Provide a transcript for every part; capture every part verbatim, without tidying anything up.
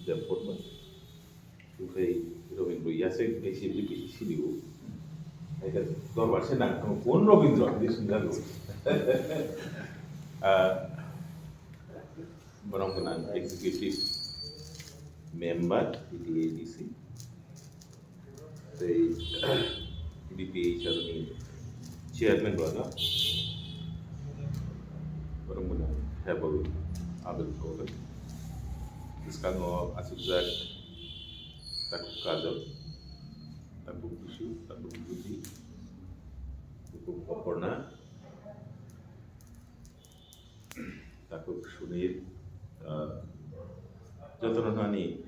Jemput man. Buphai Robindra yasek A C B P C D O. Aika dorbar se nang tong kon Robindra di sundar lo. Ah, borok gwnang executive member T T A D C. Tei B P H R ni chairman rok no borok mano Hebol Abel Kobe. Bwskango aswkjak Takhuk Kajol, Takhuk Bisu, Takhuk Buji, Takhuk Oporna, Takhuk Sunil, ah, jotono nani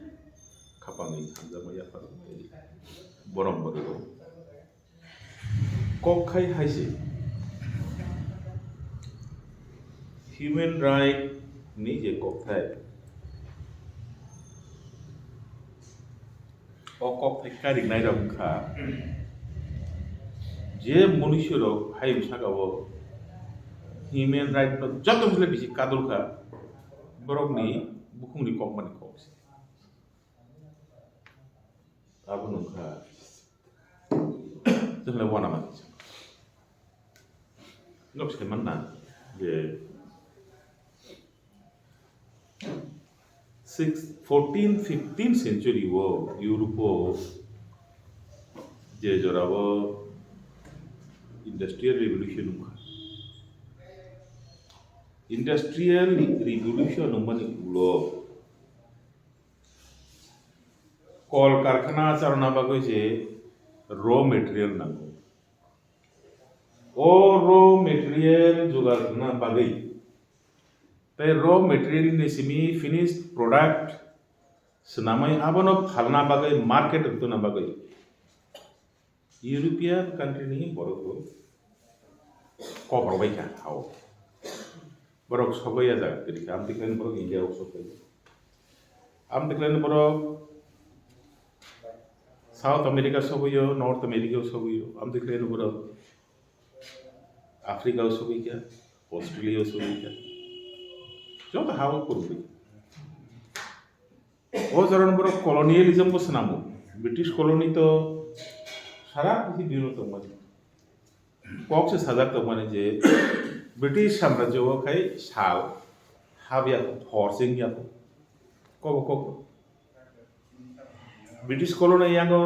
khapangni hamjakma yaphar wngwi borom bo rwgo. Kok khai hai se human right ni je kokthai, o kok thai karinai rok wngkha je munuisu rok hayung saka o human right no joto sle bisi kadul kha, borok ni bukhung ni kok mani kok se. Abo nung kha chwng le wana mani. Nok sai man na je six, fourteen, fifteen century o Europe o je jora o industrial revolution wngkha. Industrial revolution wngmani ulo kol karkhana charwna bagwi je raw material nango. O raw material jugar khna bagwi tei raw material ni simi finished product swnamwi abono phalna bagwi market rwtuna bagwi European country ni borok bo kok rwbai kha hao. Borok sogwi ya jaga kwrwi kha. Amtwi khlaino borok India o sogwi. Amtwi khlaino borok South America sogwi o, North America o sogwi o. Amtwi khlaino borok Africa o sogwi kha, Australia o sogwi kha. Joto ha o kwrwi. O jorani borok colonialism bo swnamo. British colony to sara prithibi o tongmani. Kok se sajak tongmani je British samrajyo o khai sal habya ko, hor se wngya ko. Kobo kok British colony yango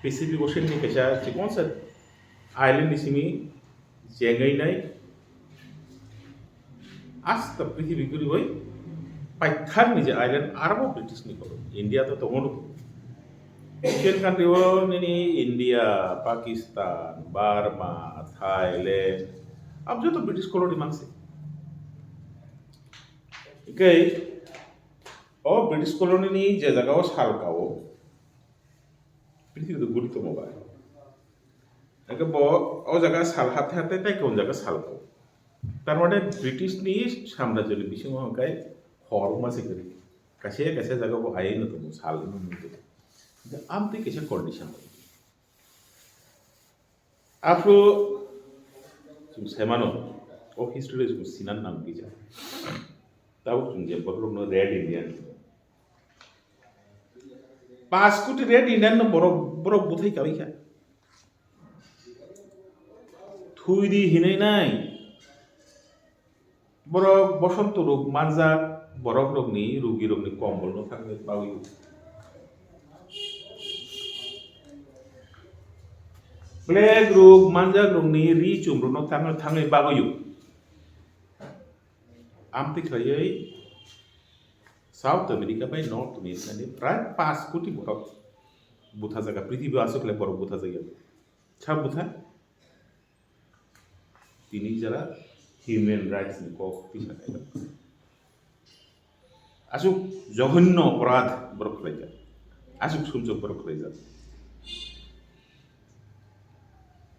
Pacific Ocean ni kaisa chikonsa island ni simi chengwi nai. Asta prithibi guriwi paithar ni je island arbo British ni koro. India to tongo. Asian country o nini India, Pakistan, Burma, Thailand, abo joto British colony manse. Hingke o British colony ni je jaga o sal kao, prithibi to guri tongo ba. Hingke bo o jaga sal hapte hapte tei kebo jaga sal kao. Tar mane British ni samrajyo ni bisingo hingke hor wngma se kwrwi. Kaisa kaisa jaga bo ayai no tongo sal wngma se. Hingke amtwi kaisa condition. Aphuru chwng sai mano, o history le chwng sinan nang kisa. Tabuk chwng je borok rokno Red Indian. Paanch koti Red Indian no borok, borok buthai kawi kha. Thwi di hinai nai. Borok bosonto rok manjak borok rokni rugi rokni kombol no thangwi bagwi. Plague rok manjak rokni ri chum rok no thangwi thangwi bagwi. Amtwi khlaiwi South America bai North America ni prai paanch koti borok butha jaga, prithibi aswk khlai borok butha jaga. Sa butha? Tini jora human rights ni kok tisa khaijak. Aswk joghonyo oporad borok khlaijak. Aswk sumsok borok khlaijak.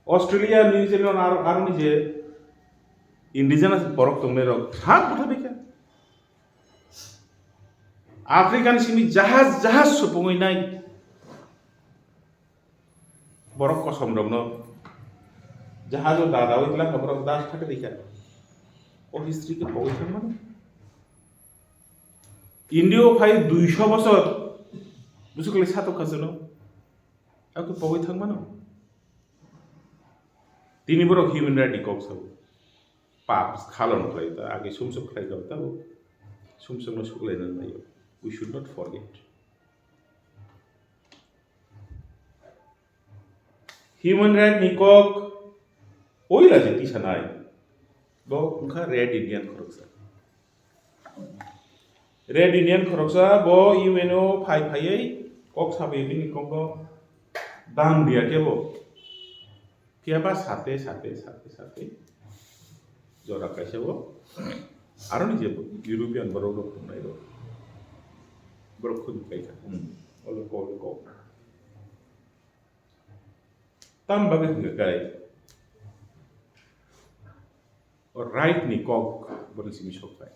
Australia, New Zealand aro, aroni je indigenous borok tongnai rok sak butha bikha. African simi jahaj, jahaj supungwi nai. Borok kosom rokno jahajo dadawi glak borok das thakri kha. O history khe pogwi thangmani. India o phai duiso bosor, busu khlai satok kha chwngno. Ako pogwi thang mano. Tini borok human right ni kok sabo. Pap khalon khlai ta, age sumsok khlai ta, tabo sumsokno suklai nang naio. We should not forget. Human right ni kok oila je tisanai. Bo wngkha Red Indian khoroksa. Red Indian khoroksa bo U N o phai phaiwi kok sabai bini kokno dam diya kebo. Phiya ba sate, sate, sate, sate jora kaisa bo. Aro ni je European borok rok tongnai rok. Borok khun kaisa. Hmm. Olo ko, olo ko. Tam bagwi hwnka kai. O right ni kok borok simi sok pai.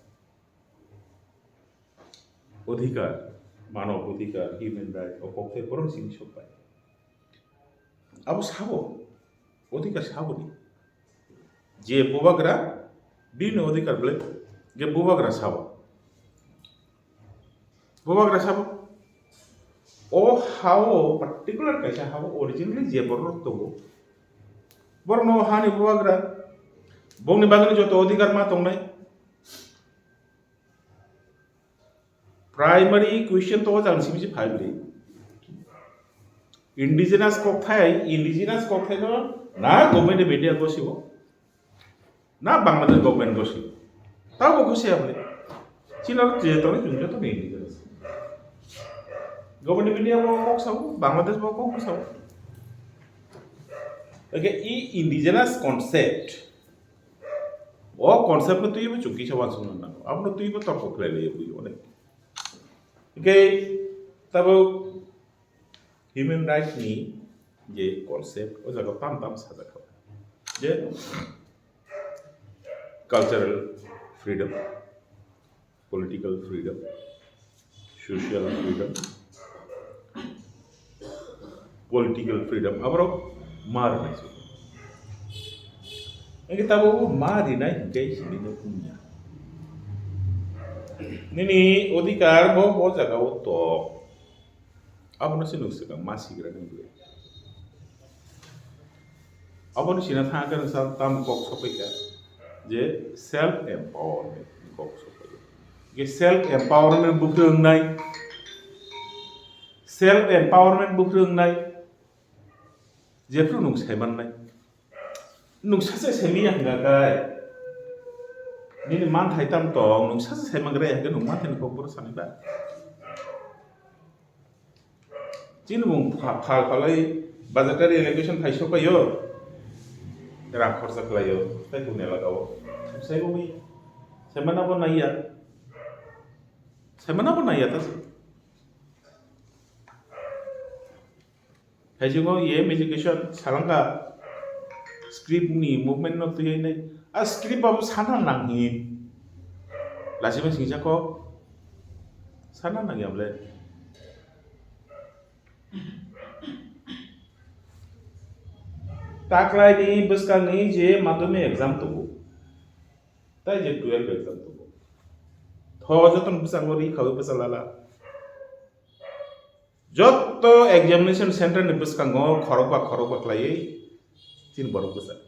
Odhikar, manob odhikar, human right, o kok tei borok simi sok pai. Abo sabo, odhikar sabo ni. Je bubagra, bini odhikar bole, je bubagra sabo. Bubagra sabo. O hao, particular kaisa hao originally je borok tongo. Borokno hani bubagra, bongni bagwi joto odhikar ma tongnai. Primary question to jang sibisi phai bwlwi. Indigenous kokthai, indigenous kokthai no na government media gosibo, na Bangladesh government gosibo. Tabo gosi abli. Chino je toni jung joto ni indigenous. Government media bo kok sabo, Bangladesh bo kok sabo. Okay, i indigenous concept. O concept no twibo chukisa wansukna nango. Abono twibo torko khlai lai bui onek. Hingke tabo human right ni je concept o jaga tam tam sajak kha. Je cultural freedom, political freedom, social freedom, political freedom, aborok ma rwnai se. Hingke tabo bo ma rinai hingke sini no punya. Nini odhikar bo, bo jaga o to. Abono se nuk swkang ma sigra nang bwlai. Abono sina thang khe nwng sa tam kok sokoi kha je self empowerment ni kok sokoi. Je self empowerment buphuru wngnai, self empowerment buphuru wngnai, jephuru nwng sai mannai. Nwng sacha sai manya hwnkha khe, nini manthai tam tong, nwng sacha sai mangra hwnkhe nwng manthai ni kok bono sanai ba. Chini bung pha-, phal phalai budgetary allocation thai sopaio, rang khorcha khlaio, tei kuni elaka o. Sai bo bai, sai mana bo naiya. Sai mana bo naiya ta. Phai jwngo E M education salangka script ni movement no twi nai. A script abo sana nang hi. Lachima singsa kok. Sana nang yamle. Taklai ni bwskang ni je madhyamik exam tongo. Tai je twelve exam tongo. Tho joto ni bwskango ri khawi bwsa lala. Joto examination center ni bwskango khorokba khorokba khlaiwi chini borok bwsa.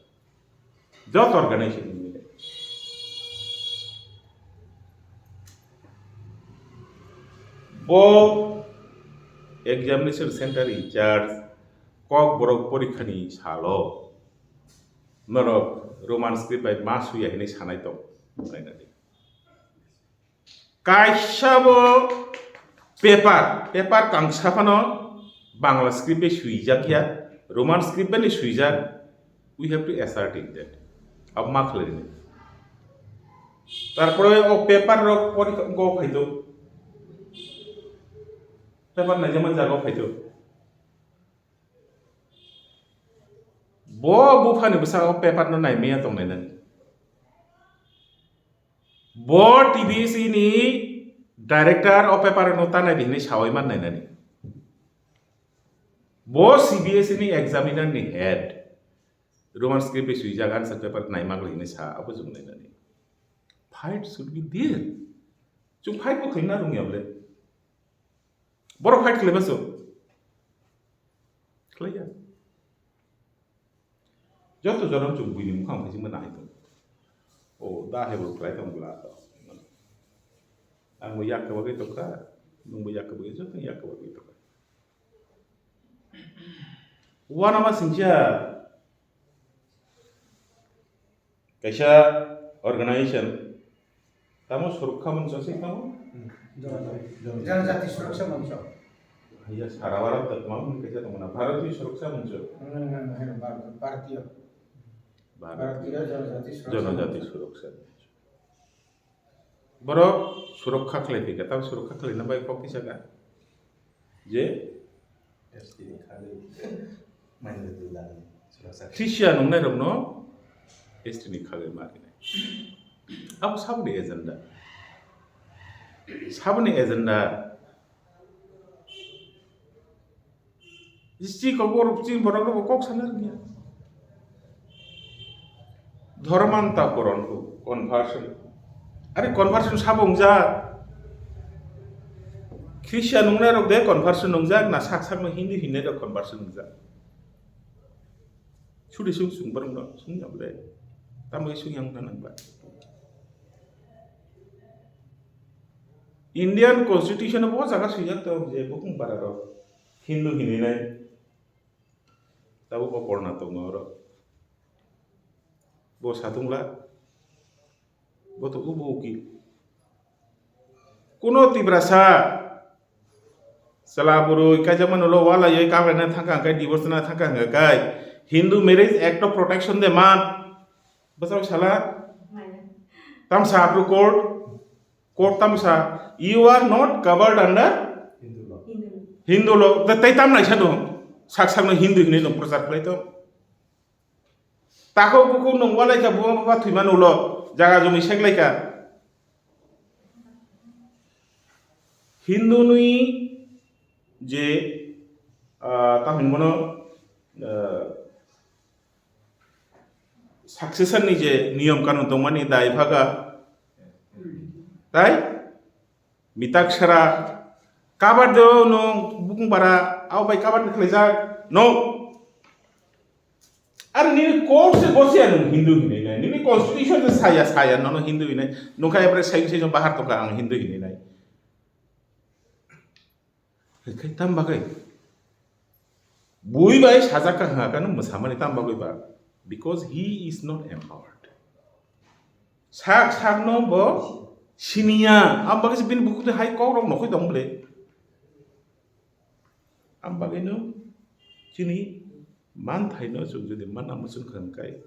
Joto organization ni. Bo examination center in charge kok borok porikha ni salo norok Roman script bai ma suya hinwi sanai tong. Nainani. Kaisa bo paper, paper kangsa phano Bangla script bai swijak ya, Roman script bai ni swijak, we have to assert it that. Abo ma khlai ni. Tarpore o paper rok porikha go phaito. Paper naijama jaga phaito. Bo buphani bwskango paper no naimaya tongnai nani. Bo T B S E ni director o paper no ta nai di hinwi sawi man nai nani. Bo C B S E ni examiner ni head. Roman script bai swijak answer paper naima glai hinwi sa abo chwng nai nani. Fight should be there. Chwng fight bo khlaina rwngya bole. Borok fight khlaiba chwng. Khlaiya. Joto jono chwng buini mukhang phaisingma nai tong. O, da hai bo khlai tong bwla to. Ang bo yak kwbagwi tongkha, nwng bo yak kwbagwi, joto yak kwbagwi tongkha. Uanama singcha kaisa organization, tamo Surokha Mancho se tamo? Janajati Surokha Mancho. Iya, sara wara tak tamo kaisa tamo na Bharatiya Surokha Mancho. Hmm, hmm, hmm, Bhar-, Bharatiya. Bharatiya Janajati Surokha Janajati Mancho. Surokha Mancho. Borok surokha khlai phaikha, tamo surokha khlaina bai kok kisa ka? Je Christian nungnai rokno S T ni khagwi ma rinai. Abo saboni agenda. Saboni agenda. History kok borok chini borok rok kok sana rwngya. Dhormantakoron, conversion. Are conversion sabo wngjak? Christian wngnai rok de conversion wngjak na sak sak no Hindu hinwi rok conversion wngjak? Sudi sung sung borok no sung ya bole. Tamo sung yang na nang ba. Indian Constitution bo jaga swijak to je bukung para rok Hindu hinwi nai. Tabuk bo porna tongo oro. Bo satung la. Bo to ubo uki. Kuno Tiprasa chwla bwrwi kaijakmani ulo walaiwi kabraina thangkha hwnkhe, divorce na thangkha hwnkhe, Hindu Marriage Act of Protection de man. Bwsao sala. Tamsa apro court. Kok tamsa, "You are not covered under Hindu law." Hindu law. Tei, tei tam naisa no, sak sak no Hindu hinwi no prochar khlai to. Takhuk bukhuk no walai kha, buma bupha thwima no ulo, jaga jumi seklai kha. Hindu nwi je, ah, tamni bono, ah, succession ni je niyom kanun tongmani dai phaga, tai mitak sara kabar deo no bukung bara au bai kabar khlaijak no. Ar nini court se bosia nung Hindu hinwi nai, nini constitution se saya saya nono Hindu hinwi nai, nungkha ebre sai sai bahar tongkha ang Hindu hinwi nai. Hai khai tam bagwi? Bui bai sajak ka hwnga kano mwsamani tam bagwi ba? Because he is not empowered. Sak sak no bo siniya, am bagwi se bini bukhuk de hai kok rok nokhoi tong bole. Am bagwi no chini manthai no chwng jodi mana muchung kha hwnkhe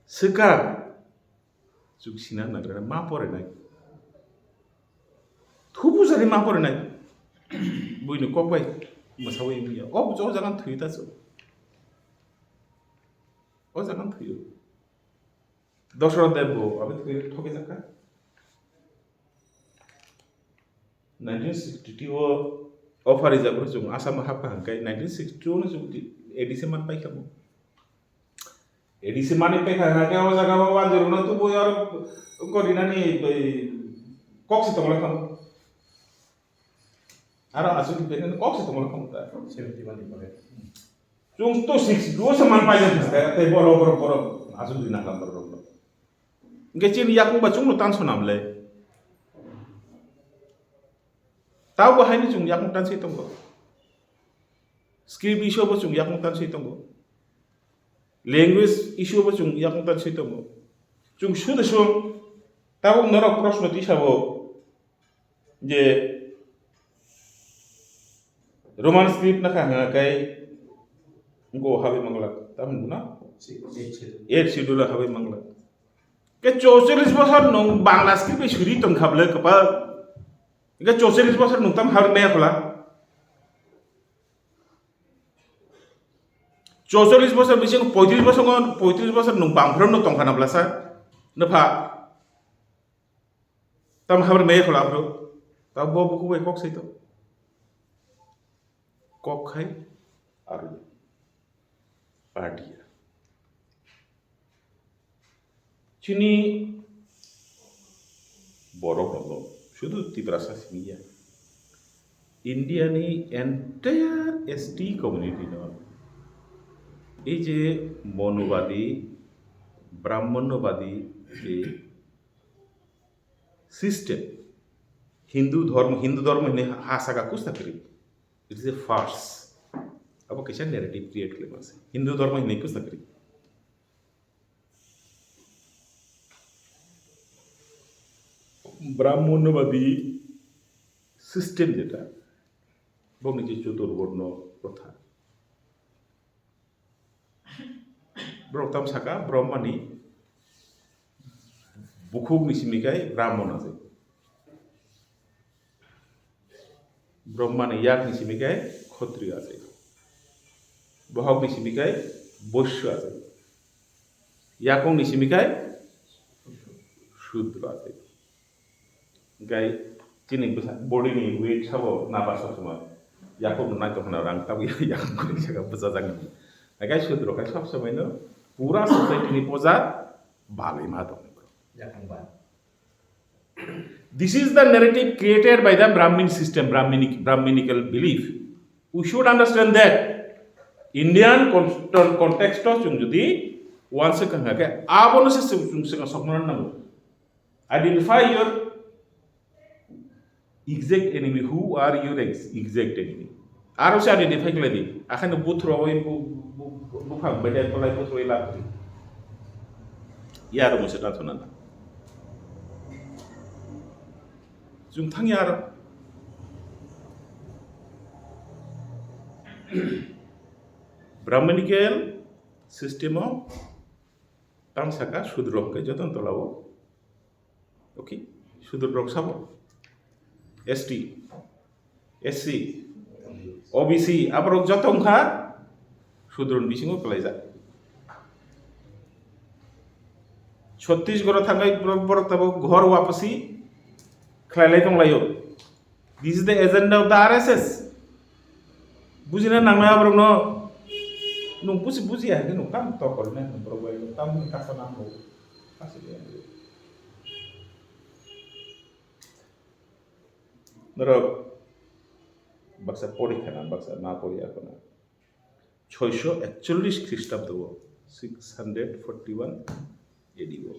swkang. Chuk sina nagra ma pore nai. Thubu jani ma pore nai. Buini kok bai mwsawi wngya. O bujo o jagan thwi ta chuk. O jagan thwi. Dosro Deb bo abi thwi thoke jaka. Nineteen sixty-two o offer rijak bro chuk Assam hapkha hwnkhe nineteen sixty-two no chuk A D C man paikha bo. A D C mani pekha hwnkhe o jaga o wanjwrwngno tubu oro gorinani bai kok se tongla khamu. Aro aswk bini kok se tongla khamu ta. Seventy one ni pore. Chwng to six duo se man paijak kha tei borok borok borok aswk di nangkha borok borok. Hwnkhe chini yakung ba chwngno tanso namle. Tabo haino chwng yakung tanswi tongo. Script issue bo chwng yakung tanswi tongo. Language issue bo chwng yakung tanswi tongo. Chwng sudu sung tabuk norok proshno tisabo je Roman script nakha hwnga kai go habi mangla. Tamni guna? Eight schedule habi mangla. Ke chorcholish bosor nung Bangla script bai suri tong kha bwle kwpal. Ke chorcholish bosor nung tam habi maya khola. Chorcholish bosor bising poitris bosor, poitris bosor nung bangphrom no tongkha na blasa. Nupha. Tam habar meye khola bro. Tam bo buku bai kok sai to. Kok khai aru party ya. Chini borok rok no Sudu Tiprasa simi ya. India ni entire S T community no, ei je monobadi, Brahmonobadi je system, Hindu dhormo, Hindu dhormo hini ha saka kusna kri. It is a farce. Abo kaisa narrative create khlai masa. Hindu dhormo hini kusna kri. Brahmonobadi system jeta, bokni je choturborno protha. Borok tam saka, Brahmani bukhukni simi kai Brahmon achai. Brahmani yakni simi kai Kshatriya achai. Bohokni simi kai Vaishya achai. Yakungni simi kai Shudra achai. Gai chini bwsa body ni weight sabo naba sob somoi. Yakung nai tong khna rang tabu yakung kori saka bwsa jang. Gai Shudra kai sob somoi no pura society ni poja balai ma tong. Yakung ba. This is the narrative created by the Brahmin system, Brahminic, Brahminical belief. We should understand that Indian con-, context o chwng jodi uansuk kha khe, abono se chwng, chwng swkang sokmana nango. Identify your exact enemy, who are your ex-, exact enemy. Aro se identify khlai di. Akhani buthro oi bu-, bu-, bu-, buphang bedek kolai buthro oi lab di. Yaro mo se ta thona na. Chwng thang yaro. Brahminical system o tang saka Shudra hwnkhe jotono tolao. Okay, Shudra rok sabo S T, S C, O B C, aborok joto wngkha Shudra ni bisingo kwlaijak. Chhattisgarh o thangwi borok, borok tabuk ghor wapasi khlailai tonglaio. This is the agenda of the R S S. Bujina nangnai aborokno. Nwng buji, bujiya hwnkhe nwng tamo tokol nai hwnwi borok bai nwng tamo hwnwi kasa nango. Kasa de. Norok baksa pori khana, baksa na pori akhana. Choiso ekchollis Khristabdo o, six hundred forty one A D o.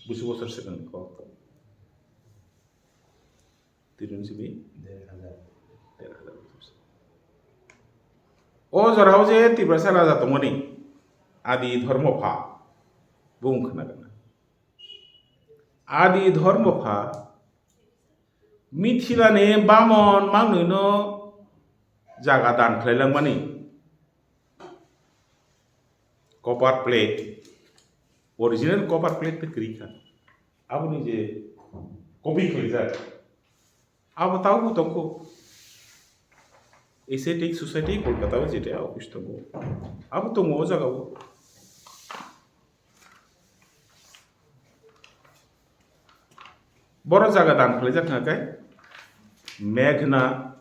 Busu bosor swkang kok. Tirun simi? Der hajar. Der hajar bosor. O jorao je Tiprasa raja tongmani, Adi Dhormo pha, bung khna gana. Adi Dhormo pha, Mithila ni Bamon mangnwi no jaga dan khlai langmani. Copper plate, original copper plate te kwrwi kha. Aboni je copy khlaijak, abo tabukbo tongkho. Asiatic Society Kolkata o jetai office tongo, abo tongo o jaga o. Boro jaga dan khlaijak kha khe Meghna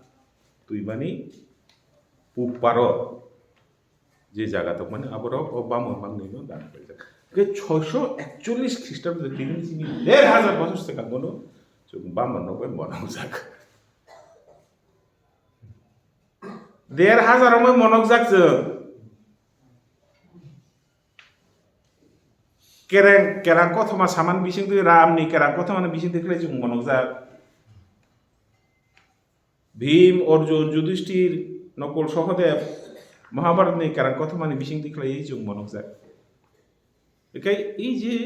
twimani puparo. Je jaga tongmani aborok o Bamon mangnwi no dan khlaijak. Hwnkhe choiso ekchollis Khristabdo tini simi der hajar bosor swkang bono chwng Bamon no bai monokjak. Der hajar wngwi monokjak chwng. Kereng, kerang kothoma samani bisingtwi, Ramni kerang kothomani bisingtwi khlai chwng monokjak. Bhim, Arjun, Yudhishthir, Nakul, Sahadev, Mahabharatni kerang kothomani bisingtwi khlaiwi chwng monokjak. Ekai ei je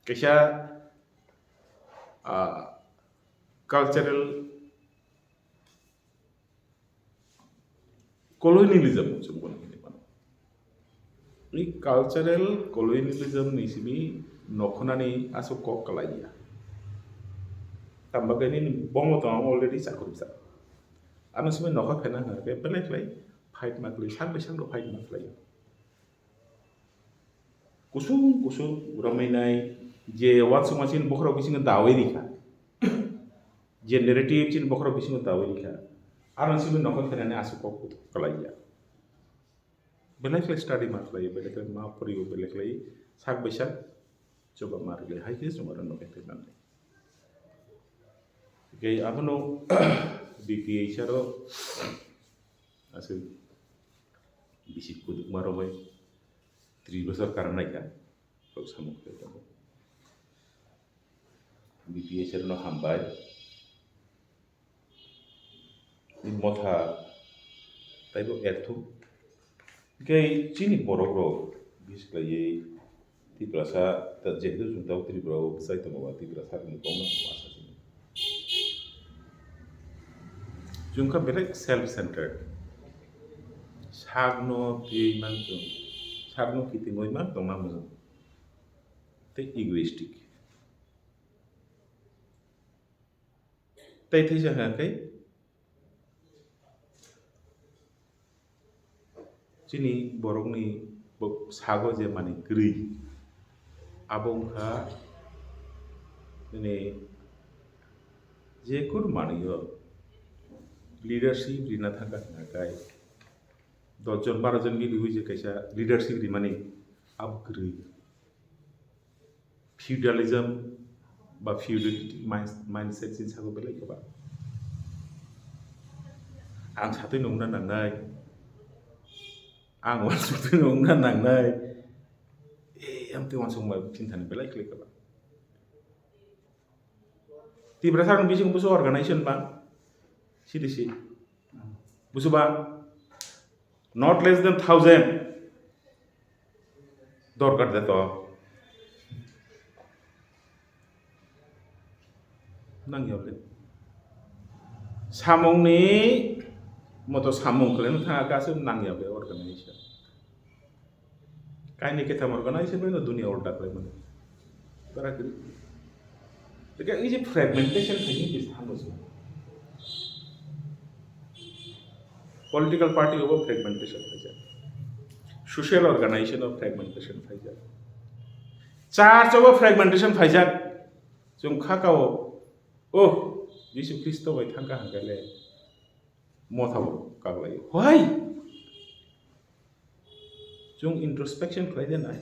kaisa, ah, cultural colonialism chwng bono hinwi mano. I cultural colonialism ni simi nokhornani aswk kok kwlaiya. Tamo khe nini bomo tong already chakhurjak. Ano simi nokhor phena hwnkhe belai khlai fight ma khlai, sak bai sak no fight ma khlai. Kusung kusung romwi nai je uansukma chini bokhorok bisingo dawi rikha. Je narrative chini bokhorok bisingo dawi rikha. Aro simi nokhor phainani aswk kok kwlaiya. Belai khlai study ma khlai, belai khlai ma poriyo, belai khlai sak bai sak choba ma rwlai hai khe chwng aro nokhor phainani. Tei abono B P H R o aswk bisi kudukma romwi tris bosor karang naikha, rok samung khlai tongo. B P H R no hambai. Motha taibo erthum. Hingke chini borok rok bish khlaiwi Tiprasa, ta jehetu chwng tabuk Tripura o bwsai tongo ba Tiprasa ni kok no asa sini. Chwng kha belai self centered. Sak no twiwi man chwng, sak no kitingwi man tongna muchung. Tei egoistic. Tei theisa hwnka khe chini borokni bo-, sago je manwi kwrwi, abo wngkha nini jekur manwi o leadership rina thangkha hwnka khe dos jon baro jon miliwi je kaisa leadership rimani abo kwrwi. Feudalism ba feudality mind-, mindset chini sago belai kwbang. Ang satwi nungna nangnai, ang uansukwi nungna nangnai, eh, amtwi uansukma phimthani belai khlai kwbang. Tiprasa rokni bisingo buso organization bang, C D C. Buso bang, not less than thousand dorkar de to. Nang ya ble. Samung ni moto samung kle nang thang ka se nang ya ble organization. Kaini ketham organization bai no dunia ulta khlai mano. Bara kiri. Teke ei je fragmentation thani je thangno se. Political party obo fragmentation phaijak. Social organization o fragmentation phaijak. Church obo fragmentation phaijak. Chwng kha kao, oh, Jisu Khristo bai thangkha hwnkhe le. Motha bo kaglai. Why? Chwng introspection khlai de nai.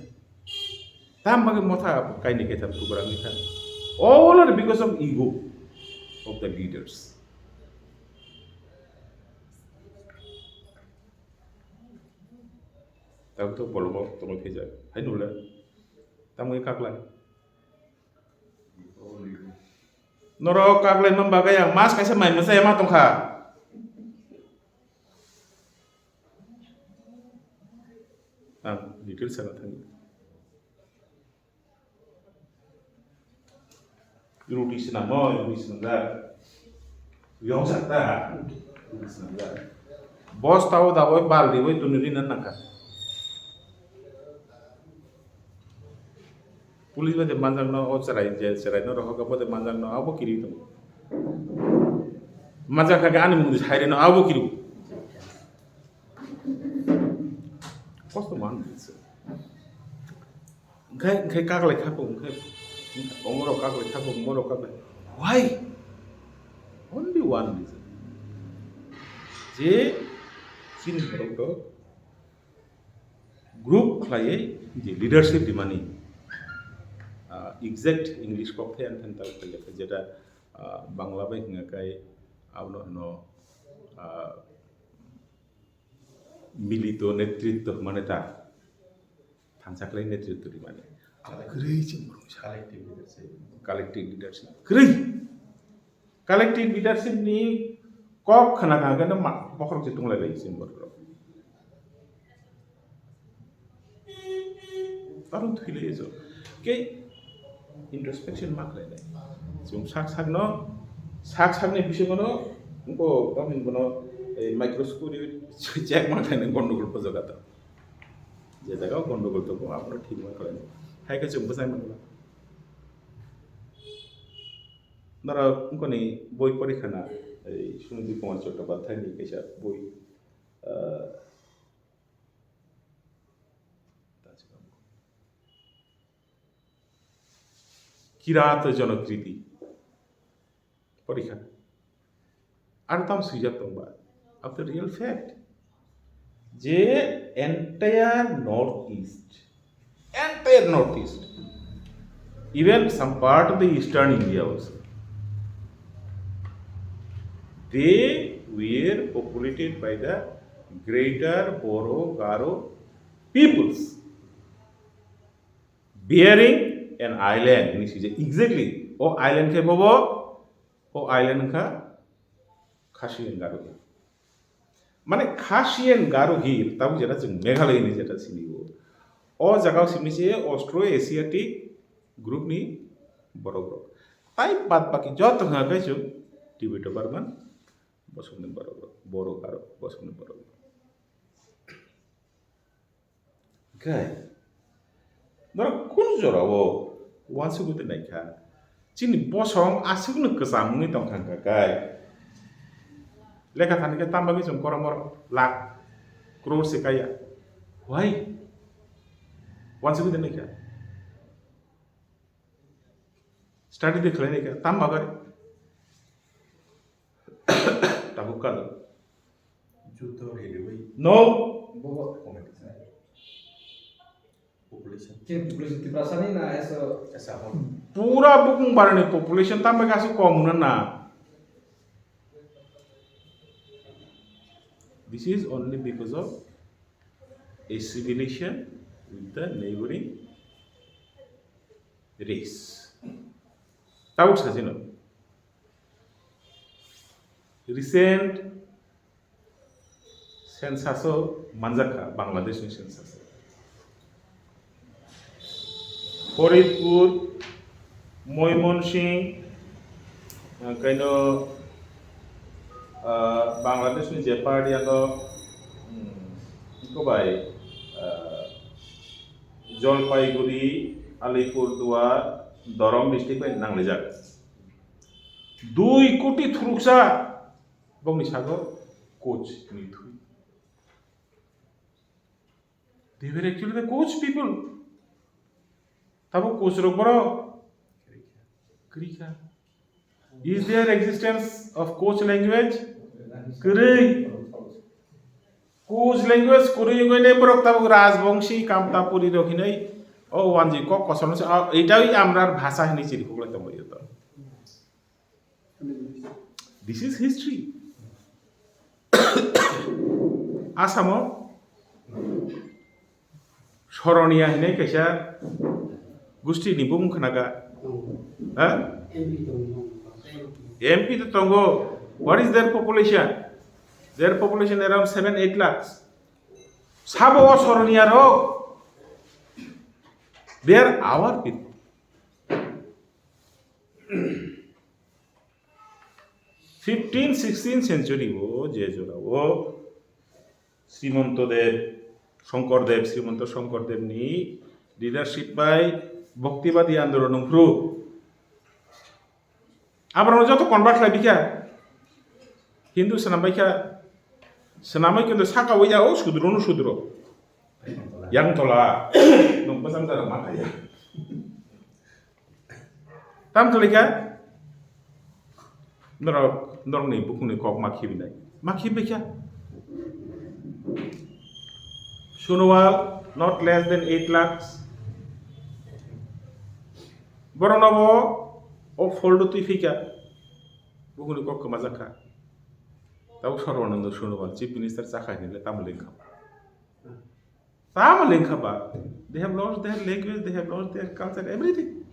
Tam bagwi motha kaini ketham kubra wngwi thang. All are because of ego of the leaders. Tabuk to bolongo tongwi phaijak. Hai nule. Tamwi kaglai. Norok kaglai man bagwi ang mas kaisa mai mwsai ma tongkha. Ang detail sana thangwi. Roti swnam, oh, roti swnam da. Yong sakta. Bosta o da oi bal di oi tuni ri nan nangkha. Police bai de manjak no o cherai je cherai no rohok bo de manjak no abo kiri tong. Manjak kha ani mung di sai no abo kiri. Kosto man. Hingke, hingke kaglai kha kok, hingke omorok kaglai kha kok, omorok kaglai. Why? Only one reason. Je chini borok rok group khlaiwi je leadership rimani, ah, exact English kok thai ang thani tabuk khaijak kha, jeta, ah, Bangla bai hwnga kai abono hwno, ah, milito netritto hwnmani ta. Thansa khlai netritto rimani. Abo kwrwi chwng borok sa. Collective leadership. Collective leadership. Kwrwi. Collective leadership ni kok khna kha khe no ma bokhorok se tonglai lai chwng borok. Karon thwi lai jo. Ke introspection ma khlai lai. Chwng sak sak no, sak sak ni bisingo no, ko tamni bono, eh, microscope check ma khlai gondogol pojok ato. Je jaga o gondogol tongo, abono thik ma khlai. Hai khe chwng bwsai mangla. Norok wngkoni boi porikhana, ei Sumudri Kumar Chattopadhyay ni kaisa boi, ah, Kirat Jonokriti. Porikha. Aro tamo swijak tongba. Of the real fact. Je entire North East. Entire North East. Even some part of the Eastern India also. They were populated by the greater Boro Garo peoples, bearing an island. Hini swijak. Exactly. O island khe bobo, o island wngkha Khasi and Garo Hill. Mane Khasi and Garo Hill, tabuk jeta chwng Meghalaya ni jeta sini o. O jaga o simi se Austro-Asiatic group ni borok rok. Tai bad baki joto wngkha khe chwng Tibeto Burman bosong ni borok rok, Boro Garo bosong ni borok rok. Hwnkhe norok kunu jorao uansugwi tongnaikha? Chini bosong aswkno kwcham wngwi tongkha hwnkha khe lekha thani khe tamo bagwi chwng kormo lakh crore se kaya? Why? Uansugwi tongnaikha? Study de khlai naikha, tam bagwi. Tabuk ka. Juto rwui. No. Bobo. Population. Ke population Tiprasa ni na eso? Esa hon. Pura bukung barani population tam bagwi aswk kom hwnna na. This is only because of assimilation with the neighboring race. Tabuk sajino. Recent census o manjakha, Bangladesh ni census o. Faridpur, Moymonsing, ah, kaino, ah, Bangladesh ni je party ano, hmm, iko bai, ah, Jalpaiguri, Alipurduar, Dharwang district bai nanglijak. Dui koti thuruksa bokni sago Koch ni thwi. They were actually the Koch people. Tabuk Koch rok borok kwrwi kha. Is there existence of Koch language? Kwrwi. Koch language kwrwi wngwi ne borok tabuk Rajbongshi, Kamtapuri rok hinwi o wanji kok kosom se, ah, etai amrar bhasha hinwi chirikhok lai tongbaio to. This is history. Asamo Soroniya hinwi kaisa gusti ni bumung khnaga. Ha? M P to tongo. What is their population? Their population around seven, eight lakhs. Sabo o Soroniya rok. They are our people. Fifteen, sixteen century o je jora o Srimonto Dev, Shankar Dev, Srimonto Shankar Dev ni leadership bai Bhaktivadi andolon wngphru. Aborok joto convert khlai bikha. Hindu swnam baikha. Swnamwi kintu saka waiya o sudro no sudro. Yang tola. Nung pasang jara makaya. Tam khlai kha, norok, norokni bukhukni kok ma khibi nai. Ma khibi kha. Sonowal, not less than eight lakhs. Borokno bo o foldo twi phi kha. Bukhukni kok kwmajak kha. Tabuk Sarbananda Sonowal, Chief Minister cha kha hinwi le tamo leng kha. Tamo lengkha ba? They have lost their language, they have lost their culture, everything.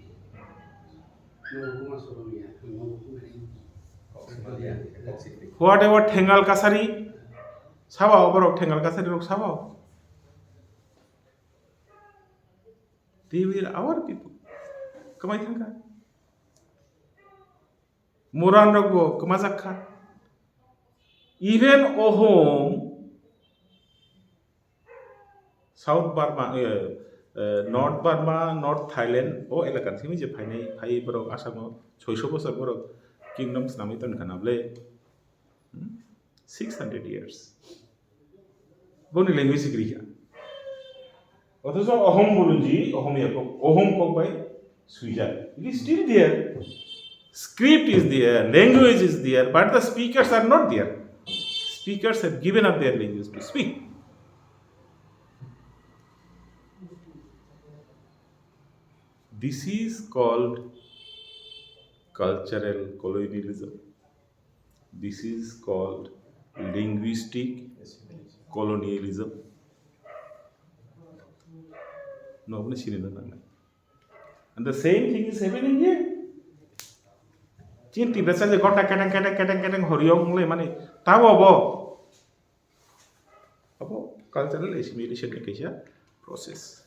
What about Thengal Kasari? Sabo borok Thengal Kasari rok sabo? They were our people. Kwmai thangkha. Moran rok bo kwmajak kha. Even Ohom, South Burma, eh, eh, North Burma, North Thailand, o elaka ni simi je phainai, phai borok Asamo soiso bosor borok kingdom swnamwi tongkha na bwle? Hmm? Six hundred years. Boni language kwrwi kha. Othocho Ohom Burunji, Ohom ya kok, Ohom kok bai swijak. It is still there. Script is there, language is there, but the speakers are not there. Speakers have given up their language to speak. This is called cultural colonialism. This is called linguistic colonialism. No, obono sini nangnai. And the same thing is happening here. Chin Tiprasa je gota keteng keteng keteng keteng horyong le mani tabo bo. Abo cultural assimilation ni kaisa process.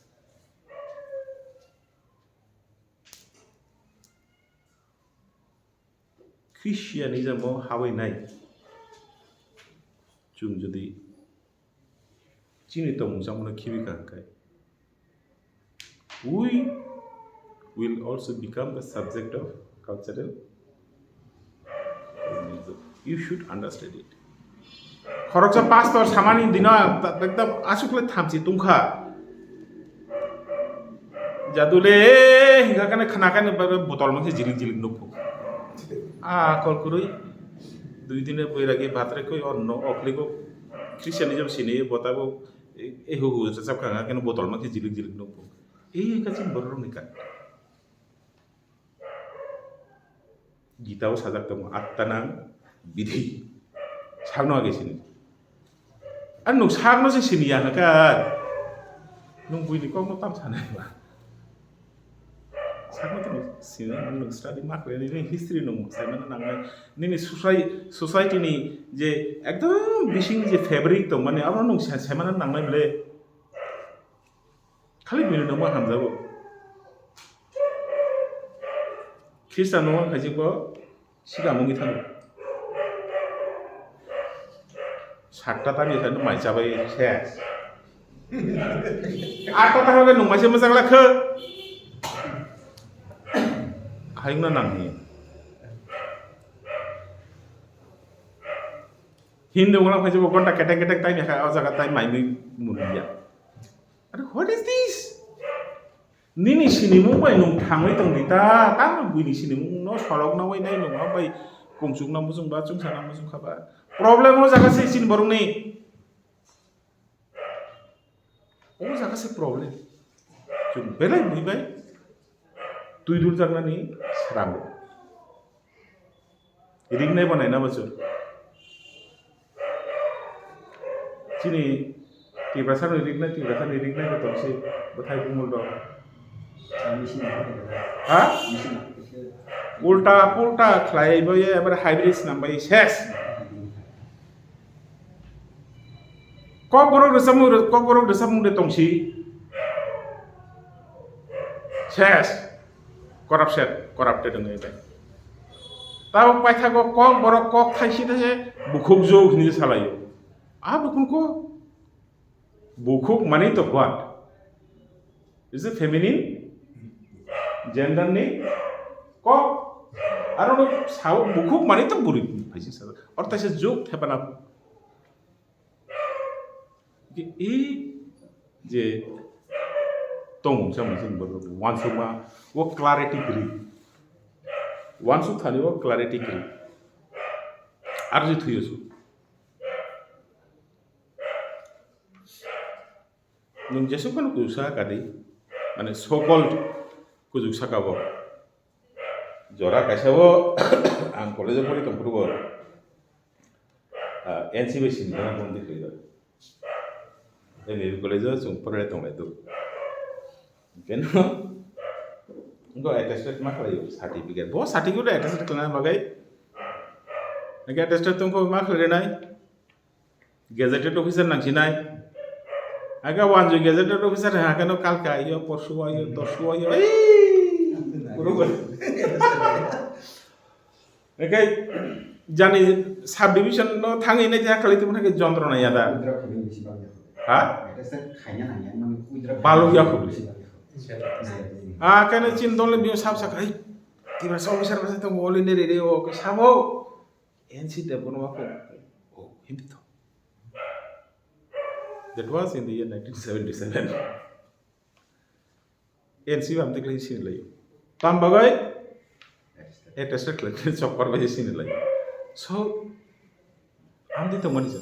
Christianism o hawi nai. Chwng jodi chini tongmung chamungno khibi ka hwnkhe, we will also become the subject of cultural colonialism. You should understand it. Khoroksa pastor samani dino ekdom aswk le thamchi tungkha. Jadule hingka kane khna kane botol mangse jilik jilik nukho. A kol kwrwi dui dine boiragi bhatre koi onno okligo Christianism sini botabo e hu hu chap kha kane botol mangse jilik jilik nukho. Ei hingka chini borok ni ka. Gita o sajak tongo, "Attanang bidhi." Sakno age sini. Ar nwng sakno se sini ya hwnka. Nwng buini kokno tam sanai ba. Sakno to nwng sini, nwng study ma khlai, nini history nwng saimano nangnai. Nini society, society ni je ekdom bising je fabric tong mani, abo nwng sa-, saimano nangnai bole. Khali bini nungma hamjago. Khristan nungma khaijikbo sikang wngwi thango. Sakta tamni thani mai chabai ses. Atta ta hobe nungma se mojak lakho. Hayungna nangni. Hindu wngna khaijikbo gonta ketek ketek taini kha o jaga tai mai mui mulia. Are, what is this? Nini sinimung bai nwng thangwi tongdi ta, tamo buini sinimung no solok na wai nai nwng bai kongchuk na muchung ba, chungsa na muchung kha ba. Problem o jaga se chini borok ni. O jaga se problem. Chwng belai bui bai twi dul jaknani srango. Ringnai bo naina bo chwng. Chini Tiprasa ni ringnai, Tiprasa ni ringnai bo tongsi bwthai bumul rok. Ha? Ulta pulta khlai bo ye, ebar hybrid swnam bai ses. Kokborok rwchapmung, Kokborok rwchapmung de tongsi. Ses. Corruption, corrupted wngwi bai. Tabuk paithago Kokborok kok thaisi thaise bukhuk jok hinwi salaio. A bukhuk ko bukhuk mani to what? Is a feminine gender ni kok. Aro no sao bukhuk mani to buri phaisi sa. Or taise jok thepana. I je tongmung chamung chini borok uansukma o clarity kwrwi. Uansuk thani o clarity kwrwi. Aro je thwiyo su. Nwng jesuk phano kujuk saka kadi, mane so called kujuk saka bo. Jora kaisa bo ang college o pori tongphuru bo, ah, N C bai sini jana phone di khlai. M B B college o chwng poroi tonglai do. Keno, ngo attested ma khlai o certificate. Bo certificate attested khlai na bagai. Nake attested tongkho ma khlai nai. Gazetted officer nangsinai. Aga wanjui gazetted officer ha kano kalka ayo, porsu ayo, torsu ayo. Ei! Eke jani subdivision no thangwi nai jakha khalai tongmani khe jontro nai yada. Ha? Baluk ya khobli. Ah, kano chin dole biyo sab sakai. Tiba sa officer basa tong oli ne re re o ke sabo. N C te bono ma kho. Oh, hindi to. That was in the year nineteen seventy-seven. N C bam te khlai sini lai. Tam bagai? Attested khlai chokpar bai sini lai. So, am di to mani sa.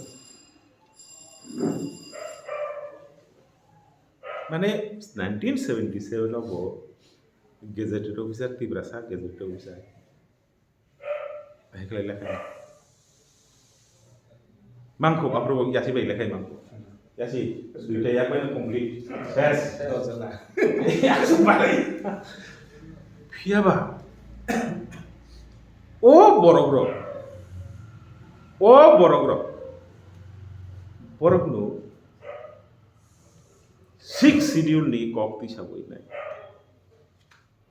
Mane nineteen seventy-seven o bo gazetted officer, Tiprasa gazetted officer. Hai khlai lekha. Mangkuk, aphuru bo yasi bai lekhai mangkuk. Yasi, duita yak bai complete. Ses. Yasi bai. Phiya ba. O borok rok. O borok rok. Borok no Sixth Schedule ni kok tisa bai nai.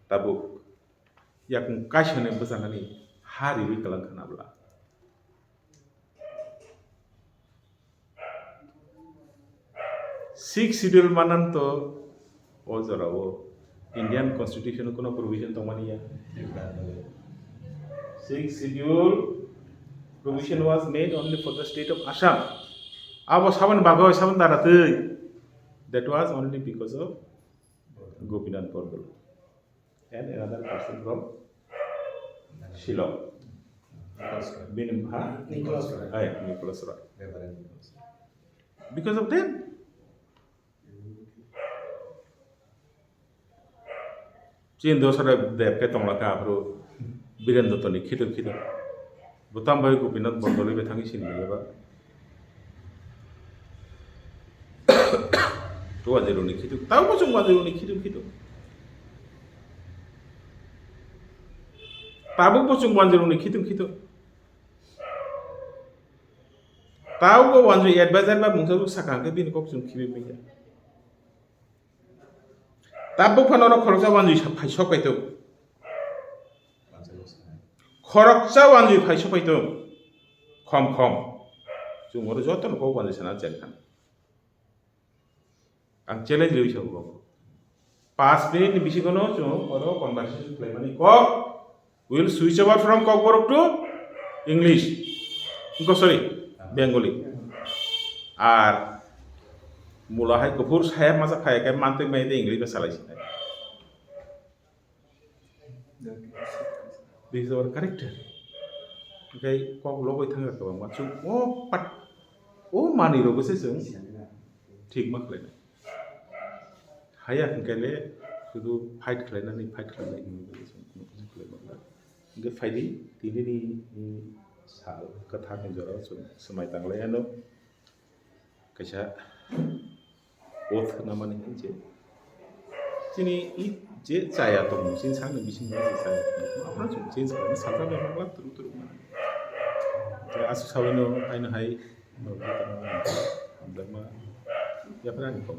Tabuk. Yakung kaisa ni bwsakani ha riwi kwlang khna bwla. Sixth Schedule manan to o jora o Indian Constitution o kuno provision tongmani ya. Sixth Schedule provision was made only for the state of Assam. Abo sabon bagoi sabon daratwi. That was only because of Gopinath Bordol and another person from Shillong. Bini, ha? Nicholas Roy. Ay, Nicholas Roy. Reverend Nicholas Roy. Because of them. Chini dosra dep khe tongla kha aphuru Biren Dotto ni khitur khitur. Bo tamo bai Gopinath Bordoloi bai thangwi sini liya ba. Tuwa de roni khitung. Tabo bo chwng wanjwi roni khitung khitung. Tabuk bo chwng wanjwi roni khitung khitung. Tabuk bo wanjwi advisor ba mungsa sakha hwnkhe bini kok chwng khibi manya. Tabuk phano oro khoroksa wanjwi sa-, phai sok paitung. Khoroksa wanjwi phai sok paitung. Khom khom. Chwng oro jotono kok wanjwi sana cheng khan. Ang challenge riwi sabo. Pas minute ni bisingo no chwng oro conversation khlaimani kok. Will switch over from Kokborok to English. Ko, sorry, Bengali. Ar mula hai kuphur saya masa phai kai mantwi mai de English ba salai sinai. This is our character. Oke, kok logoi thang kha bang ma chung o pat o mani rogo se chung thik ma khlai. Haya hwnkhe le sudu fight khlainani, fight khlainai hinwi khlai ma. Hwnkhe phaidi, tini ni, ni sal kwthar ni jora swmai tanglai ano kaisa oath namani hinse. Chini i je chaya tongmung, chini sakni bisingo je chaya tongmung, aphano chwng change khlaina salsa bai ma turu turu ma. Aswk sawino haino hai hamjakma yaphra ni kok.